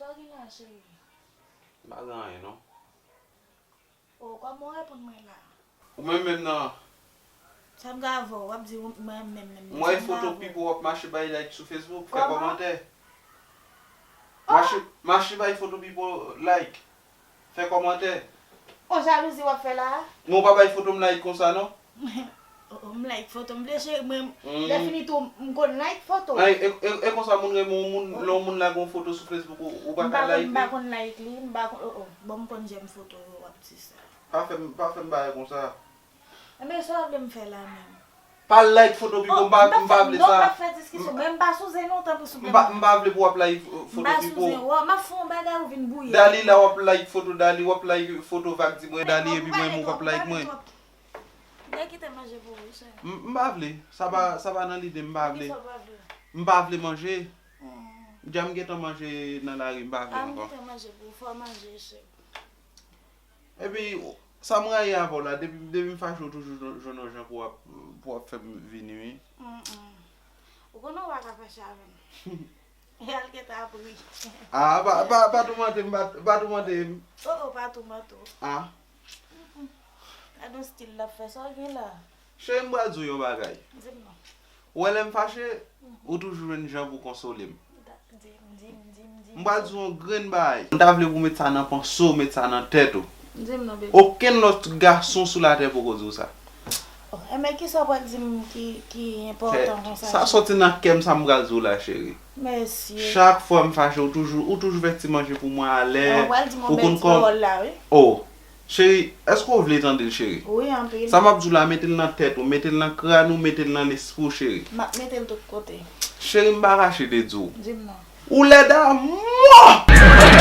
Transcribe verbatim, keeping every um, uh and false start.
Sa w gen la, cheri? M pa gen anyen, non. O, kòman w reponn mwen la? Ou menm menm nan? Sa m gen avè w, w ap di w mwen menm menm. M wè foto pipo w ap mache bay like sou Facebook, fè kòmantè. Mache, mache bay foto pipo like, fè kòmantè. O, jalouzi w ap fè la a? Men w pa bay foto m like konsa, non? O, o, m like foto m vle, cheri, mwen, lè fini tou, m konn like foto. Ay, e, e, e konsa moun renmen yon moun, lè yon moun lage yon foto sou Facebook, ou, ou pa ka like li? M pa konn like li, m pa konn, o, o, bon, m konn j'aime foto yo, w ap di sa. Pa fè m, pa fè m bagay konsa. Enben, sa w vle m fè la menm? Pa like foto pipo, m pa, m pa vle sa. Non, m pa fè diskisyon, men m pa sou zen non, tanpri, souple. M pa, m pa vle pou w ap like foto pipo. M pa sou zen, w ap fè yon bagay ou vin bouyi. Dali la w ap like foto Dali, w ap like foto Vag di mwen Dali, epi mwen menm ou p ap like mwen. Nèg ki te manje pou ou, wi, cheri. M, m pa vle. Sa pa, sa pa nan lide m, m pa vle. Poukisa w pa vle? M pa vle manje. Hmm. Dja m gentan manje nan lari, m pa vle ankò. A, m gentan manje pou ou, fò w manje, cheri. Epi, sa m rayi avè w la, depi, depi m fache, w toujou jwenn, jwenn yon jan pou w ap, pou w ap fè m vini, wi. Mm, mm. Ou konnen w pa ka fache avè m. E al gentan ap ri. Ah, pa, pa, pa toumante m, pa, pa toumante m. Oh, oh, pa toumante w. Ah. Mm, mm. Gade yon stil l ap fè, sa w gen la? Cheri, m pral di w yon bagay. Di m non. Ou wè lè m fache, ou toujou jwenn jan pou w konsole m. Da-, di m, di m, di m, di m. M pral di w yon grenn bagay. M ta vle pou w met sa nan panse w, met sa nan tèt ou. Di m non, baby. Okenn lòt gason sou latè poko di w sa. Oh, enben, kisa w pral di m ki, ki enpòtan konsa, cheri? Sa sòti nan kè m, sa m pral di w la, cheri. Mèsi. Chak fwa m fache, ou toujou, ou toujou fè ti manje pou mwen alè. Ou pral di m yon bèl ti pawòl la, wi. Oh, cheri, èske w vle tande l, cheri? Wi, anpil. Sa m ap di w la, mete l nan tèt ou, mete l nan kràn ou, mete l nan lespri w, cheri. M ap mete l tout kote. Cheri, m pa rache te di w. Di m non. Ou lèd a mò!